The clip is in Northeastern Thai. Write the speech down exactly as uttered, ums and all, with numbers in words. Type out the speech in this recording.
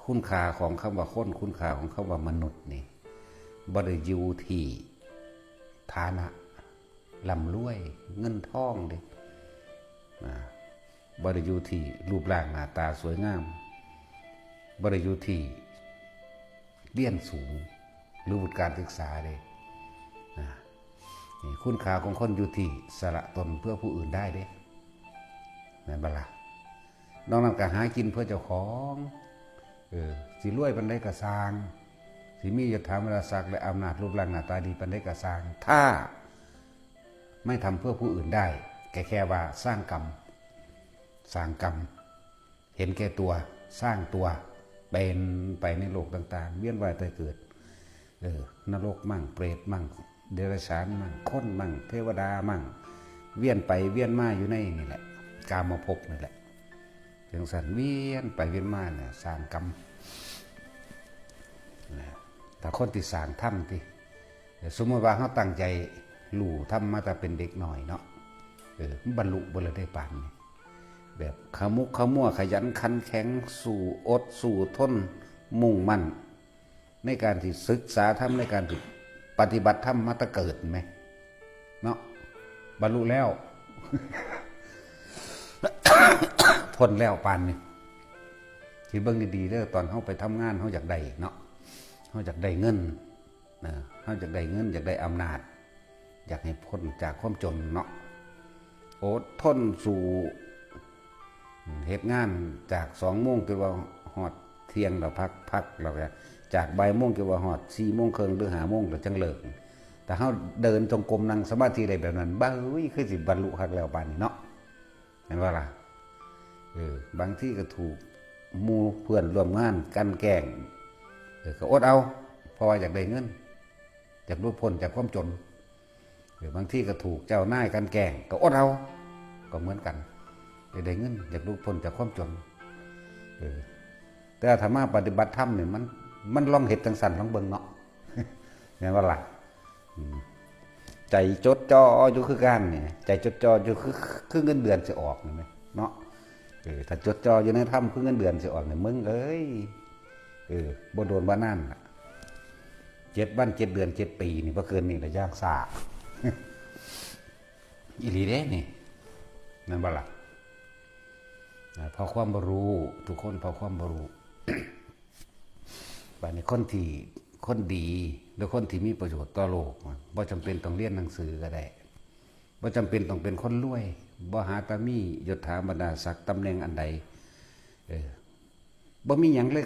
คุณค่าของคำว่าคน คุณค่าของคำว่ามนุษย์นี่ บ่ได้อยู่ที่ฐานะร่ำรวยเงินทองเด้ อ่า บ่ได้อยู่ที่รูปร่างหน้าตาสวยงาม บ่ได้อยู่ที่เรียนสูง หรือวุฒิการศึกษาเด้ อ่า นี่คุณค่าของคนอยู่ที่สละตนเพื่อผู้อื่นได้เด้ แม่นบ่ล่ะ นอกนั้นก็หากินเพื่อเจ้าของ เออ สิรวยปานใดก็ซ่าง สิมียศถาบรรดาศักดิ์และอำนาจรูปร่างหน้าตาดีปานใดก็ซ่าง ถ้าไม่ทำเพื่อผู้อื่นได้ แค่ แค่ว่าสร้างกรรม สร้างกรรม เห็นแก่ตัว สร้างตัว เป็นไปในโลกต่างๆ เวียนว่ายตายเกิด เออ นรกมั่ง เปรตมั่ง เดรัจฉานมั่ง คนมั่ง เทวดามั่ง เวียนไปเวียนมาอยู่ในนี่แหละ กามภพนี่แหละ จั่งซั้นเวียนไปเวียนมาเนี่ย สร้างกรรม นะ ถ้าคนที่สร้างธรรมติ สมมติว่าเฮาตั้งใจรู้ธรรมมาแต่เป็นเด็กน้อยเนาะ เออ มันบรรลุบ่ล่ะเด้ปานนี้ แบบขมุกขมัว ขยันขันแข็ง สู้อดสู้ทน มุ่งมั่น ในการที่ศึกษาธรรม ในการที่ปฏิบัติธรรมมาแต่เกิดแม่นบ่ เนาะ บรรลุแล้ว พ้นแล้วปานนี้ คิดเบิ่งดีๆเด้อ ตอนเฮาไปทำงาน เฮาอยากได้เนาะ เฮาอยากได้เงิน นะ เฮาอยากได้เงิน อยากได้อำนาจ อยากให้พ้นจากความจนเนาะ อดทนสู้ เฮ็ดงานจากสองโมงจนว่าฮอดเที่ยงแล้วพัก พักแล้วก็จากบ่ายโมงจนว่าฮอดสี่โมงครึ่งหรือห้าโมงแล้วจั่งเลิก แต่เฮาเดินจงกรมนั่งสมาธิได้แบบนั้น บ้าเอ้ย คือสิบรรลุคักแล้วปานนี้เนาะ แม่นบ่ล่ะ เออ บางทีก็ถูกหมู่เพื่อนร่วมงานกลั่นแกล้ง เออ ก็อดเอา เพราะว่าอยากได้เงิน อยากหลุดพ้นจากความจน เออ บางทีก็ถูกเจ้านายกลั่นแกล้ง ก็อดเอา ก็เหมือนกัน อยากได้เงิน อยากหลุดพ้นจากความจน เออ แต่ถ้ามาปฏิบัติธรรมนี่ มัน มันลองเฮ็ดจั่งซั้นลองเบิ่งเนาะ แม่นบ่ล่ะ อืม ใจจดจ่ออยู่คือกันนี่ ใจจดจ่ออยู่คือ คือเงินเดือนสิออกนี่แหมเนาะ เออ ถ้าจดจ่ออยู่ในธรรมคือเงินเดือนสิออกนี่ มึงเอ้ย เออ บ่โดนบ่นานล่ะ เจ็ดวัน เจ็ดเดือน เจ็ดปีนี่ บ่เกินนี่ล่ะ อย่างช้า อีหลีเด้นี่ แม่นบ่ล่ะ อ่า เพราะความบ่รู้ ทุกคนเพราะความบ่รู้ บาดนี้คนที่ คนดี หรือคนที่มีประโยชน์ต่อโลก บ่จำเป็นต้องเรียนหนังสือก็ได้ บ่จำเป็นต้องเป็นคนรวย บ่หาแต่มียศถาบรรดาศักดิ์ตำแหน่งอันใด เออ บ่มีหยังเลย